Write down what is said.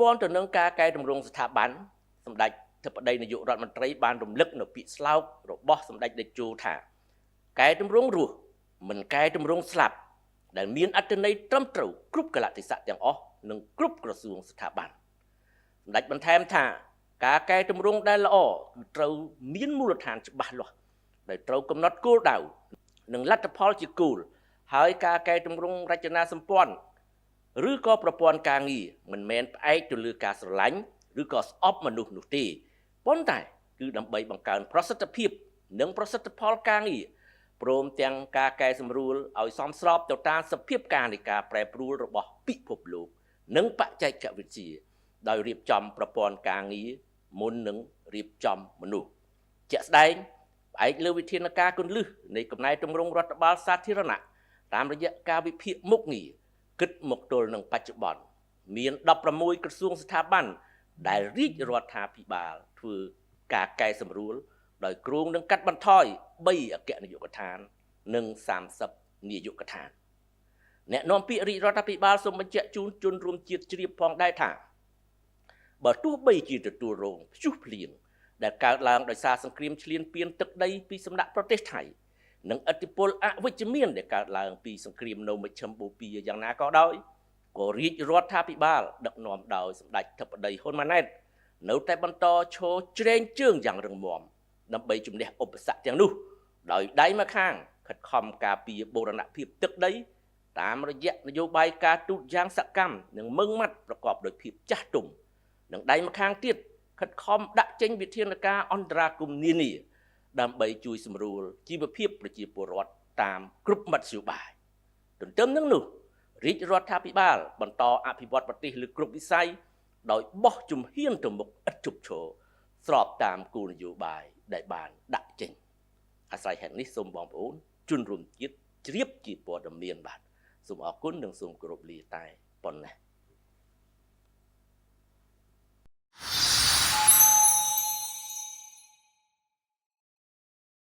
ព័ន្ធទៅនឹងការកែតម្រង់ស្ថាប័នសម្ដេចធិបតីនាយករដ្ឋមន្ត្រីបានរំលឹកនៅពាក្យស្លោករបស់សម្ដេចតេជោថាកែតម្រង់រស់មិនកែតម្រង់ស្លាប់ដែលមានអត្ថន័យត្រឹមត្រូវគ្រប់កលៈទេសៈទាំងអស់និងគ្រប់ក្រសួងស្ថាប័នសម្ដេចបន្ថែមថាការកែតម្រង់ដែលល្អគឺត្រូវមានមូលដ្ឋានច្បាស់លាស់ដែលត្រូវកំណត់គោលដៅនិងលទ្ធផលជាគោលហើយការកែតម្រង់រចនាសម្ព័ន្ធឬក៏ប្រព័ន្ធការងារមិនមែនផ្អែកទៅលើការស្រឡាញ់ឬក៏ស្អប់មនុស្សនោះទេប៉ុន្តែគឺដើម្បីបង្កើនប្រសិទ្ធភាពនិងប្រសិទ្ធផលការងារព្រមទាំងការកែសម្រួលឲ្យសមស្របទៅតាមសភាពការនៃការប្រែប្រួលរបស់ពិភពលោកនិងបច្ចេកវិទ្យាដោយរៀបចំប្រព័ន្ធការងារមុននឹងរៀបចំមនុស្សជាក់ស្ដែងផ្អែកលើវិធានការគន្លឹះនៃកំណែទម្រង់រដ្ឋបាលសាធារណៈតាមរយៈការវិភាគមុខងារគិតមកទល់នឹងបច្ចុប្បន្នមាន16ក្រសួងស្ថាប័នដែលរាជរដ្ឋាភិបាលធ្វើការកែសម្រួលដោយគ្រោងនឹងកាត់បន្ថយ3អគ្គនាយកដ្ឋាននិង30នាយកដ្ឋានអ្នកនាំពាក្យរាជរដ្ឋាភិបាលសូមបញ្ជាក់ជូនជនរួមជាតិជ្រាបផងដែរថាបើទោះបីជាទទួលរងព្យុះភ្លៀងដែលកើតឡើងដោយសារសង្គ្រាមឈ្លានពានទឹកដីពីសំណាក់ប្រទេសថៃនិងឥទ្ធិពលអវិជ្ជមានដែលកើតឡើងពីសង្គ្រាមនៅមជ្ឈិមបូព៌ាយ៉ាងណាក៏ដោយក៏រាជរដ្ឋាភិបាលដឹកនាំដោយសម្ដេចធិបតីហ៊ុនម៉ាណែតនៅតែបន្តឈរជ្រែងជើងយ៉ាងរឹងមាំដើម្បីជំនះឧបសគ្គទាំងនោះដោយដៃម្ខាងខិតខំការពារបូរណភាពទឹកដីតាមរយៈនយោបាយការទូតយ៉ាងសកម្មនិងម៉ឺងម៉ាត់ប្រកបដោយភាពចាស់ទុំនិងដៃម្ខាងទៀតខិតខំដាក់ចេញវិធានការអន្តរាគមន៍នានាដើម្បីជួយសម្រួលជីវភាពប្រជាពលរដ្ឋតាមគ្រប់មធ្យោបាយទន្ទឹមនឹងនោះរាជរដ្ឋាភិបាលបន្តអភិវឌ្ឍប្រទេសលើគ្រប់វិស័យដោយបោះជំហានទៅមុខឥតឈប់ឈរស្របតាមគោលនយោបាយដែលបានដាក់ចេញអាស្រ័យហេតុនេះសូមបងប្អូនជនរួមជាតិជ្រាបជាព័ត៌មានបាទសូមអរគុណនិងសូមគោរពលាតែប៉ុណ្ណេះ។